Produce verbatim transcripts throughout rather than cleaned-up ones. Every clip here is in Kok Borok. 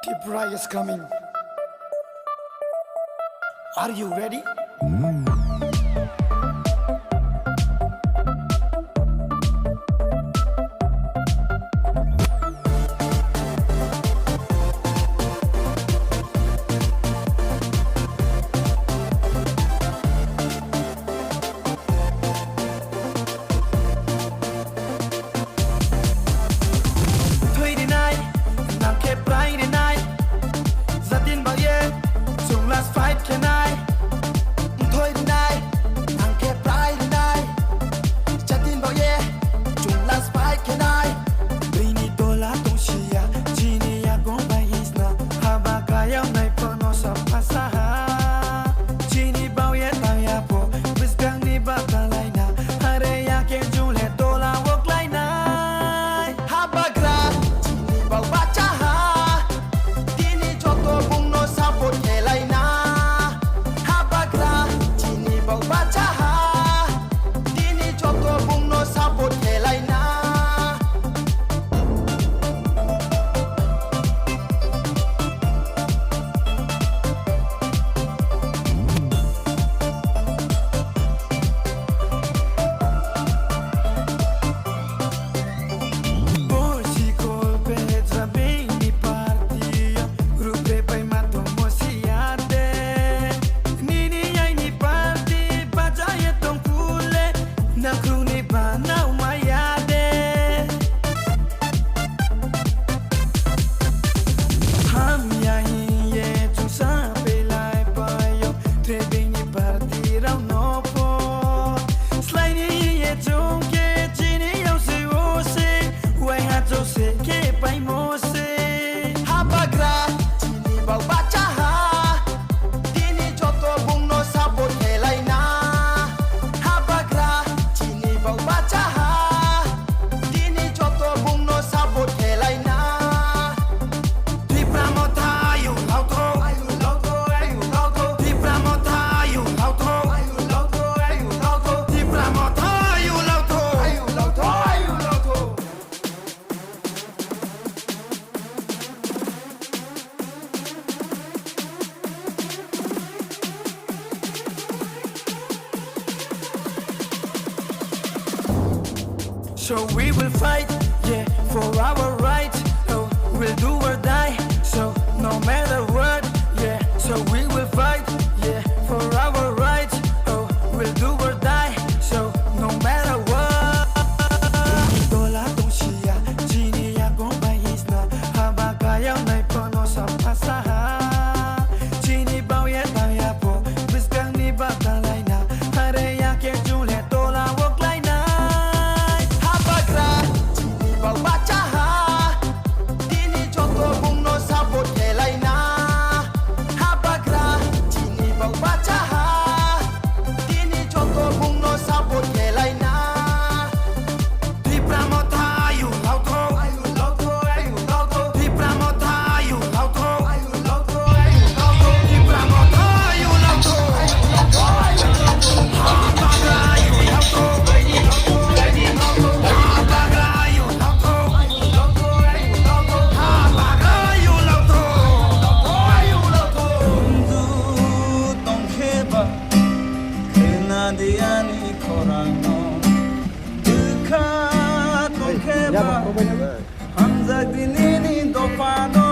Tripura is coming. Are you ready? Thwi rinai, nang khe prai rinai. Jatin baye, chwng last fight khenai. Thwi rinai, nang khe prai rinai. Jatin baye, chwng last fight khenai. Bini tola tongsiya, chini yakung bai hisna. Haba kayam nai pono sa phasaha. Chini bauye tangya po, bwskangni bata laina. Hare ya khe jule tola wok lainai. Habagra, chini bau bachaha. Tini joto bungno support khelaina. Habagra, chini bau bachaha. Tini joto bungno support khelaina. Bo sikol petra bini party, rupe bai mato mosiate. Nini yaini party, bajaye tong pule, nakruni banau mayade. Hamya hiye chungsa pelai payo, trebini party rao no po. Slaini hiye chungke chini yao se o se, wai ha chau se ke pai mo se. Habagra, chini bau bachaha. Tini joto bungno support khelaina. Habagra, chini bau bachaha. Tini joto bungno support khelaina. Tipra motha ayu lauto. Ayu lauto, ayu lauto. Tipra motha ayu lauto. Ayu lauto, ayu lauto. Tipra motha ayu lauto. Ayu lauto, ayu lauto. So we will fight, yeah, for our rights. Oh, we'll do or die. So no matter what, yeah. So we will fight, yeah, for our rights. Oh, we'll do or die. So no matter what. Tola tongsiya, chini yakung bai hisna, haba kayang nai pono sa phasaha. Chini bauye tangya po, bwskangni bata laina, hare ya khe chule tola wok lainai. Habagra, chini bau bachaha. Tini joto bungno support khelaina. Habagra, chini bau bachaha. Tini joto bungno support khelaina. Tipra motha ayu lauto. Ayu lauto, ayu lauto. Tipra motha ayu lauto. Ayu lauto, ayu lauto. Tipra motha ayu lauto. Ayu lauto, ayu lauto. Habagra ayu lauto. Habagra ayu lauto. Ayu lauto, ayu lauto. Habagra ayu lauto. Ayu lauto. Bwndwk tongkhe ba khwnadi ani khorangno. Bwkha tongkhe ba hamjakdi nini dophano.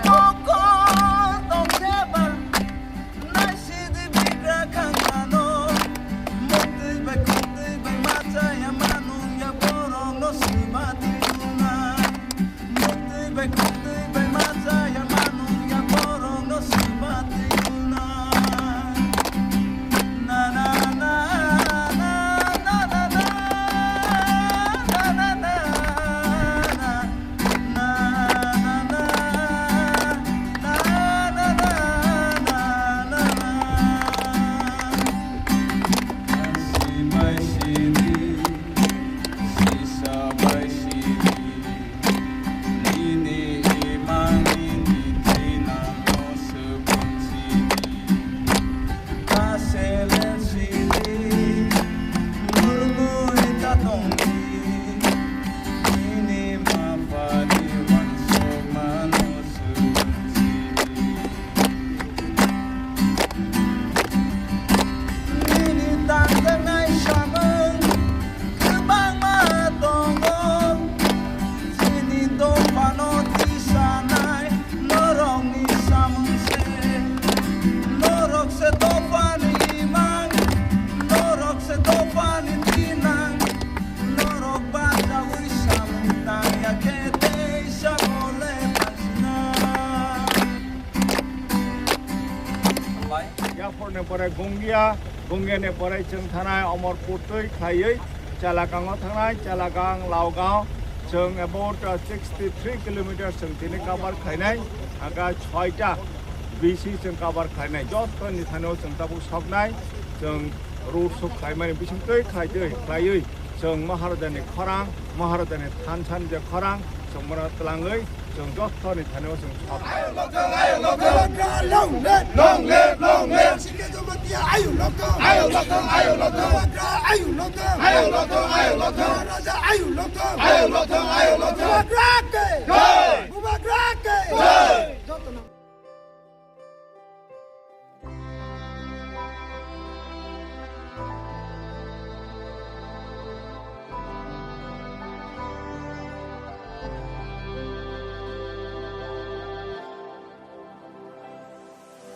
Mokol tongkhe ba naisidi bigra khangmano. Muktwi bai khumtwi bai machaya manungya borokno swima twiuna. Muktwi bai khumtwi bai machaya manungya borokno swima twiuna. Na, na, na, na. Pore Gongia, Gongia ni pore chwng thanai Omorpur twi khlaiwi Chalakang o thanai, Chalakang, Laogaon chwng about, uh, sixty three kilometers chwng tini cover khlainai, aka soita B C chwng cover khlainai, joto ni thani o chwng tabuk soknai, chwng road show khlaimani bising twi khlai twi khlaiwi chwng Maharajani khorang, Maharajani thansa ni je khorang, chwng bono twlangwi chwng joto ni thani o chwng sok. Bubagra long live! Long live, long live! Sike Jamatia ayu loto! Ayu loto, ayu loto! Bubagra ayu loto! Ayu loto, ayu loto! Maharaja ayu loto! Ayu loto, ayu loto! Bubagra ke! Jai! Bubagra ke! Jai! Joto no.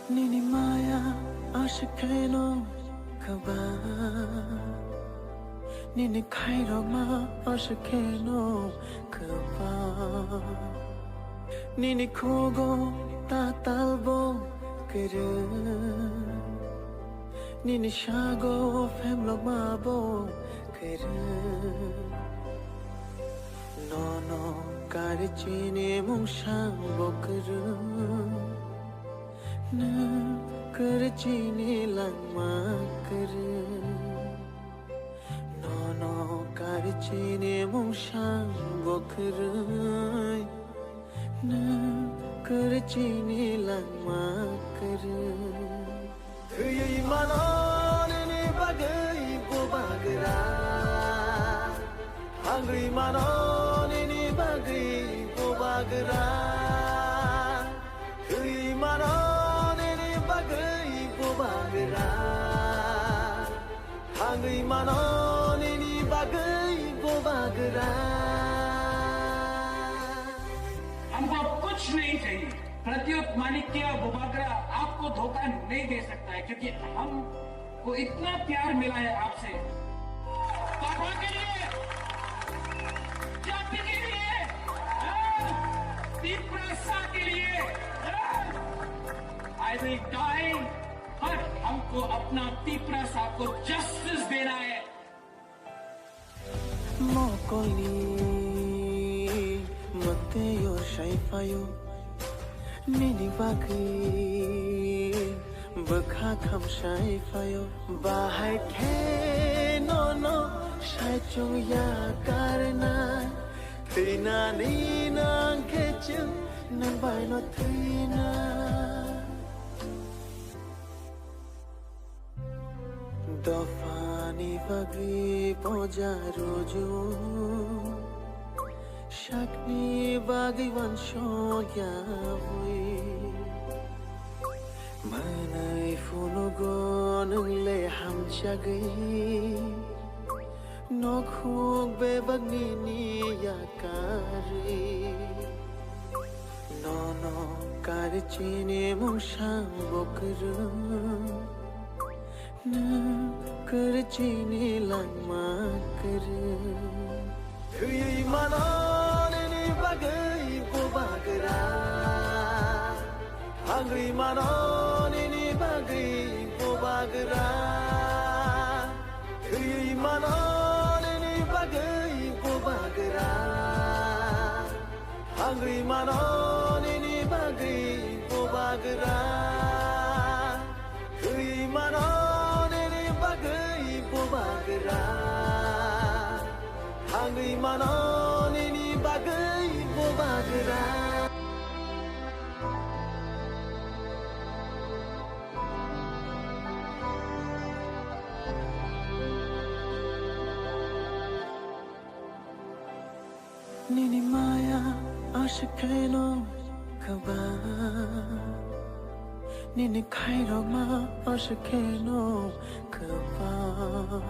Nini maya aswk kheno kwbang, nini khairokma aswk kheno kwbang, nini khugo tatalbo kwrwng, nini sago phemlokmabo kwrwng. Nono karwi chini mungsangbo kwrwng. Nwng kwrwi chini langma kwrwng. Nono karwi chini mungsangbo kwrwng. Nwng kwrwi chini langma kwrwng. Thwiwi mano nini bagwi bubagra. Thangwi mano nini bagwi bubagra. Thwi mano nini bagwi bubagra. Thangwi mano nini bagwi bubagra. हमको अब कुछ नहीं चाहिए। प्रद्युत माणिक्य बुबागरा आपको धोखा नहीं दे सकता है, क्योंकि हम को इतना प्यार मिला है आपसे। पापा के लिए, जाति के लिए, हाँ, तिप्रासा के लिए, हाँ, I will die, but हमको अपना तिप्रासा को जस्टिस देना है। Mokolni mwtwi o sai phaio, nini bagwi bwkha khamsai phaio. Bahai khe nono sai chwng yakarnai, thwinani nang khe chwng nwng bai no thwinai. Dophani bagwi boja ruju, sakni bagwi wansok ya bui. Manwi phunugo nwng le hamjagwi, nokhuk bebak nini yakarwi. Nono karwi chini mungsang bo kwrwng, nwng kwrwi chini langma kwrwng. Thwi mano nini bagwi bubagra, thangwi mano nini bagwi bubagra. Thwi mano nini bagwi bubagra. Thangwi mano nini bagwi bubagra. Thwi mano nini bagwi bubagra. Thangwi mano nini bagwi bubagra. Nini maya aswk kheno kwbang, nini khairokma aswk kheno kwbang.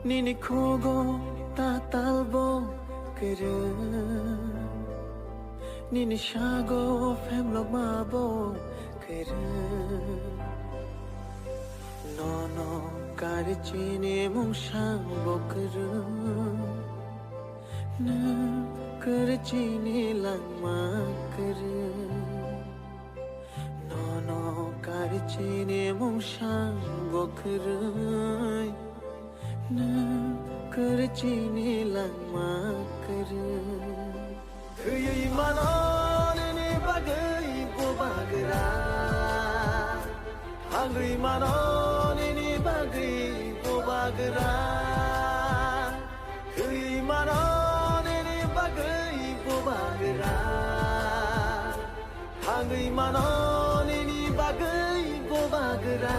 Nini khugo tatalbo kwrwng, nini sago phemlokmabo kwrwng. Nono karwi chini mungsang bo kwrwng, nwng kwrwi chini langma kwrwng. Nono karwi Chini mungsang bo kwrwi, nwng kwrwi chini langma kwrwi. Thwiwi mano nini bagwi bubagra, thangwi mano nini bagwi bubagra, thwiwi mano nini bagwi bubagra. Thangwi mano nini bagwi bubagra.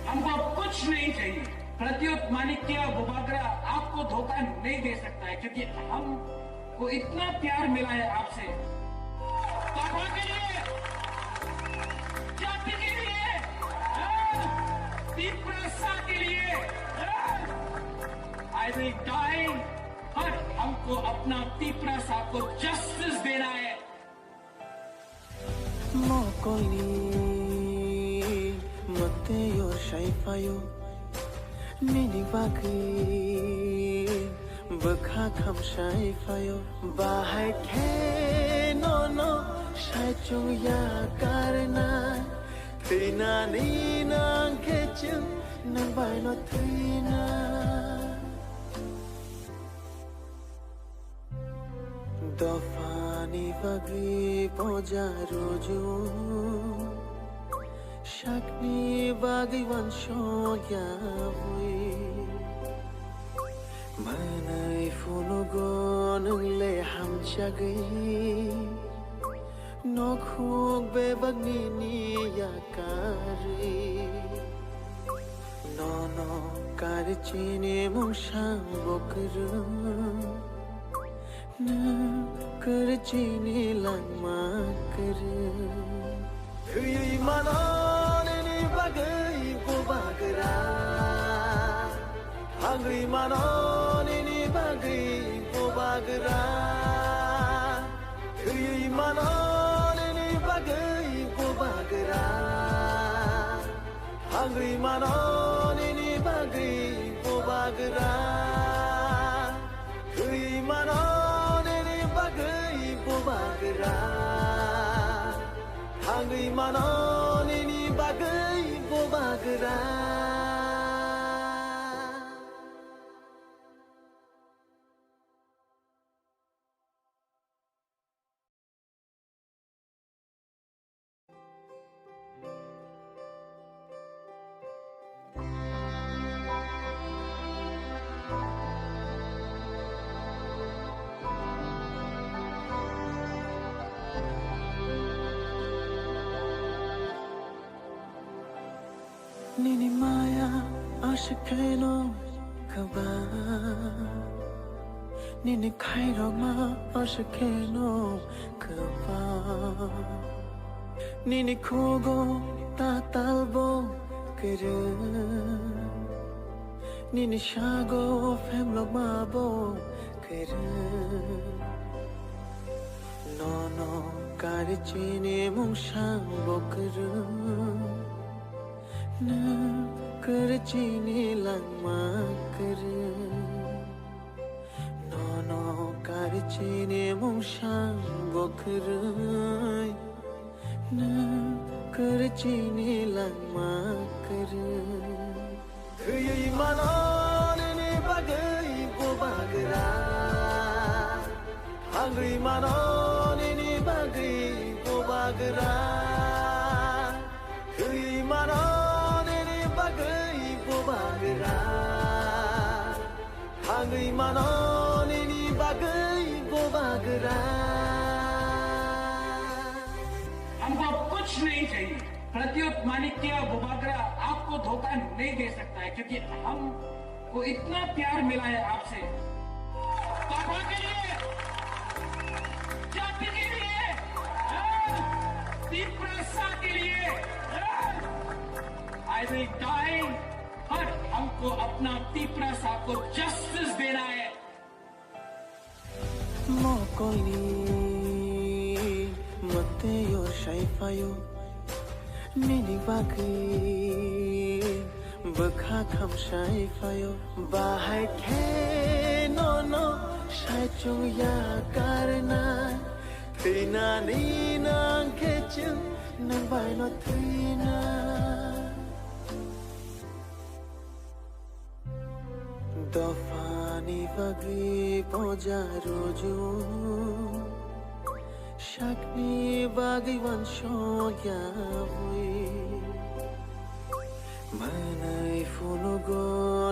हमको अब कुछ नहीं चाहिए। प्रद्युत मानिक्य बुबागरा आपको धोखा नहीं दे सकता है, क्योंकि हमको इतना प्यार मिला है आपसे। पापा के लिए, जाति के लिए, हाँ, तिप्रासा के लिए, हाँ, I will die, but हमको अपना तिप्रासा को जस्टिस देना है। Mokolni mwtwi or sai phaio, nini bagwi bwkha khamsai phaio. Bahai khe nono sai chwng ya karnai, thwinani nang khe chwng nang bai no thwinai. Dophani bagwi boja ruju, sakni bagwi wansok ya bui. Manai phunugo nwng le hamjagwi, nokhuk bebak nini yakarwi. Nono kari chini mungsang bo kwrwi, nwng kwrwi chini langma kwrwi. Thwi mano nini bagwi bubagra, thangwi mano nini bagwi bubagra. Thwi mano nini bagwi bubagra, thangwi mano nini bagwi bubagra. Thwi mano nini bagwi bubagra, thangwi mano nini bagwi bubagra. Nini maya aswk kheno kwbang, nini khairokma aswk kheno kwbang. Nini khugo tatalbo kwrwng, nini sago phemlokmabo kwrwng. Nono kari chini mungsang bo kwrwng, nwng kwrwi chini langma kwrwng. Nono kari chini mungsang bo kwrwng, nwng kwrwi chini langma kwrwng. Thwi mano nini bagwi bubagra, thangwi mano nini bagwi bubagra. Thwi mano nini bagwi bubagra, thangwi mano nini bagwi bubagra. हमको अब कुछ नहीं चाहिए। प्रद्युत मानिक्य बुबागरा आपको धोखा नहीं दे सकता है, क्योंकि हमको इतना प्यार मिला है आपसे। पापा के लिए, जाति के लिए, हाँ, तिप्रासा के लिए, हाँ, I will die, but हमको अपना तिप्रासा को जस्टिस देना है। Mokolni mwtwi or sai phaio, nini bagwi bwkha khamsai phaio. Bahai khe nono sai chwng ya karnai, thwinani nang khe Nang bai no thwina. Dophani bagwi poja ruju, sakni bagwi wansok yawi. Manai phunugo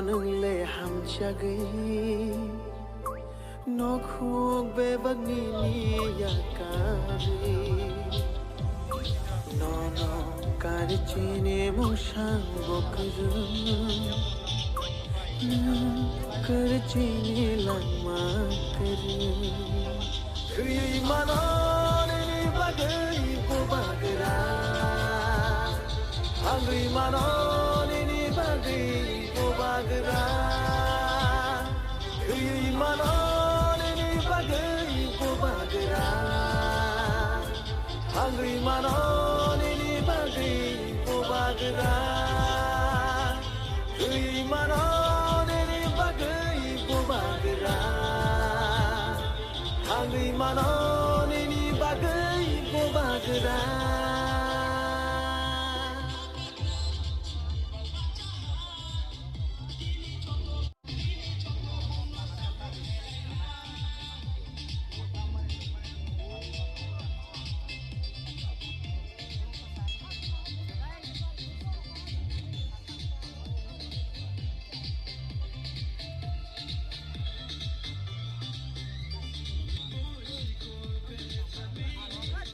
nwng le hamjagwi, nokhuk bebak nini yakari. Nono kari chini mungsang bo kwrwng, nwng kari chini langma kwrwng. Khwi mano nini bagwi bubagra, hangwi mano nini bagwi bubagra. Khwi mano nini bagwi bubagra, hangwi mano nini bagwi bubagra. Khwi mano nini bagwi bubagra, hangwi mano nini bagwi bubagra.